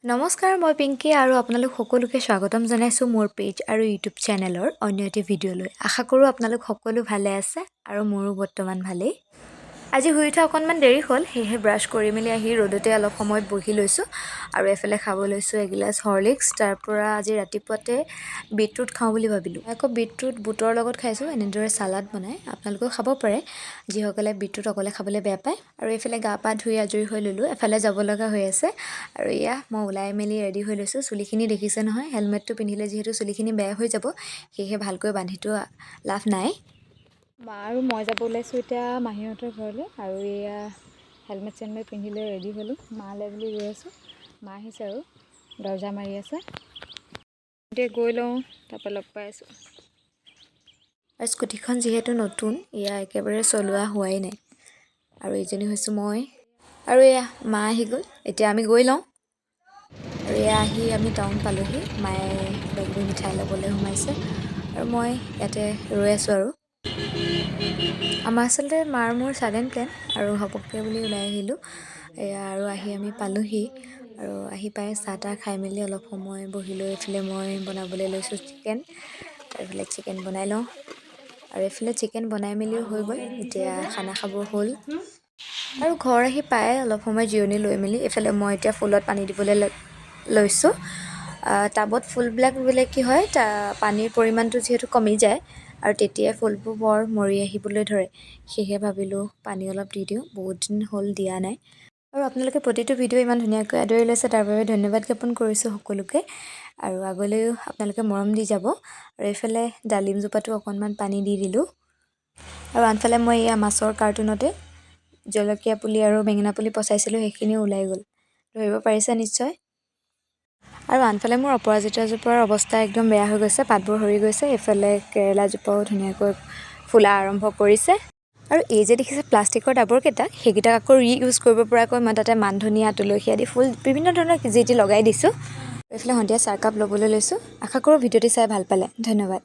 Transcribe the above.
নমস্কাৰ, মই পিংকী আৰু আপোনালোক সকলোকে স্বাগতম জনাইছোঁ মোৰ পেজ আৰু ইউটিউব চেনেলৰ অন্য এটি ভিডিঅ'লৈ। আশা কৰোঁ আপোনালোক সকলো ভালে আছে আৰু মোৰো বৰ্তমান ভালেই। আজি শুই উঠা অকণমান দেৰি হ'ল, সেয়েহে ব্ৰাছ কৰি মেলি আহি ৰ'দতে অলপ সময় বহি লৈছোঁ আৰু এফালে খাব লৈছোঁ এগিলাচ হৰলিক্স। তাৰ পৰা আজি ৰাতিপুৱাতে বিটৰুট খাওঁ বুলি ভাবিলোঁ। আকৌ বিটৰুট বুটৰ লগত খাইছোঁ এনেদৰে চালাড বনাই। আপোনালোকেও খাব পাৰে, যিসকলে বিটৰুট অকলে খাবলৈ বেয়া পায়। আৰু এইফালে গা পা ধুই আজৰি হৈ ল'লোঁ, এফালে যাব লগা হৈ আছে। আৰু এয়া মই ওলাই মেলি ৰেডি হৈ লৈছোঁ। চুলিখিনি দেখিছে নহয়, হেলমেটটো পিন্ধিলে যিহেতু চুলিখিনি বেয়া হৈ যাব, সেয়েহে ভালকৈ বান্ধিতো লাভ নাই। মা আৰু মই যাব ওলাইছোঁ এতিয়া মাহীহঁতৰ ঘৰলৈ। আৰু এয়া হেলমেট চেলমেট পিন্ধি লৈ ৰেডি হ'লোঁ। মালৈ বুলি ৰৈ আছোঁ। মা আহিছে আৰু দৰ্জা মাৰি আছে। এতিয়া গৈ লওঁ, তাৰপৰা লগ পাই আছোঁ। আৰু স্কুটিখন যিহেতু নতুন, এয়া একেবাৰে চলোৱা হোৱাই নাই। আৰু এইজনী হৈছোঁ মই। আৰু এয়া মা আহি গ'ল, এতিয়া আমি গৈ লওঁ। আৰু এয়া আহি আমি টাউন পালোহি। মায়ে কিবা কিবি মিঠাই ল'বলৈ সোমাইছে আৰু মই ইয়াতে ৰৈ আছোঁ। আৰু আমাৰ আচলতে মাৰ মোৰ ছাডেন প্লেন আৰু ঘপককৈ বুলি ওলাই আহিলোঁ। এয়া আৰু আহি আমি পালোহি। আৰু আহি পাই চাহ তাহ খাই মেলি অলপ সময় বহি লৈ এইফালে মই বনাবলৈ লৈছোঁ চিকেন। এইফালে চিকেন বনাই লওঁ। আৰু এইফালে চিকেন বনাই মেলিও হৈ গ'ল, এতিয়া খানা খাব হ'ল। আৰু ঘৰ আহি পাই অলপ সময় জিৰণি লৈ মেলি এইফালে মই এতিয়া ফুলত পানী দিবলৈ লৈছোঁ। টাবত ফুলবিলাক ৰুলে কি হয়, পানীৰ পৰিমাণটো যিহেতু কমি যায় আৰু তেতিয়াই ফুলবোৰ বৰ মৰি আহিবলৈ ধৰে। সেয়েহে ভাবিলোঁ পানী অলপ দি দিওঁ, বহুত দিন হ'ল দিয়া নাই। আৰু আপোনালোকে প্ৰতিটো ভিডিঅ' ইমান ধুনীয়াকৈ আদৰি লৈছে, তাৰ বাবে ধন্যবাদ জ্ঞাপন কৰিছোঁ সকলোকে। আৰু আগলৈও আপোনালোকে মৰম দি যাব। আৰু এইফালে ডালিমজোপাতো অকণমান পানী দি দিলোঁ। আৰু আনফালে মই এয়া মাছৰ কাৰ্টুনতে জলকীয়া পুলি আৰু বেঙেনা পুলি পচাইছিলোঁ, সেইখিনিও ওলাই গ'ল, ধৰিব পাৰিছে নিশ্চয়। আৰু আনফালে মোৰ অপৰাজিতাজোপাৰ অৱস্থা একদম বেয়া হৈ গৈছে, পাতবোৰ সৰি গৈছে। এইফালে কেৰেলাজোপাও ধুনীয়াকৈ ফুলা আৰম্ভ কৰিছে। আৰু এই যে দেখিছে প্লাষ্টিকৰ ডাবৰকেইটা, সেইকেইটাক আকৌ ৰিইউজ কৰিব পৰাকৈ মই তাতে মান ধনিয়া, তুলসী আদি ফুল বিভিন্ন ধৰণৰ যি টি লগাই দিছোঁ। এইফালে সন্ধিয়া চাহকাপ ল'বলৈ লৈছোঁ। আশা কৰোঁ ভিডিঅ'টি চাই ভাল পালে। ধন্যবাদ।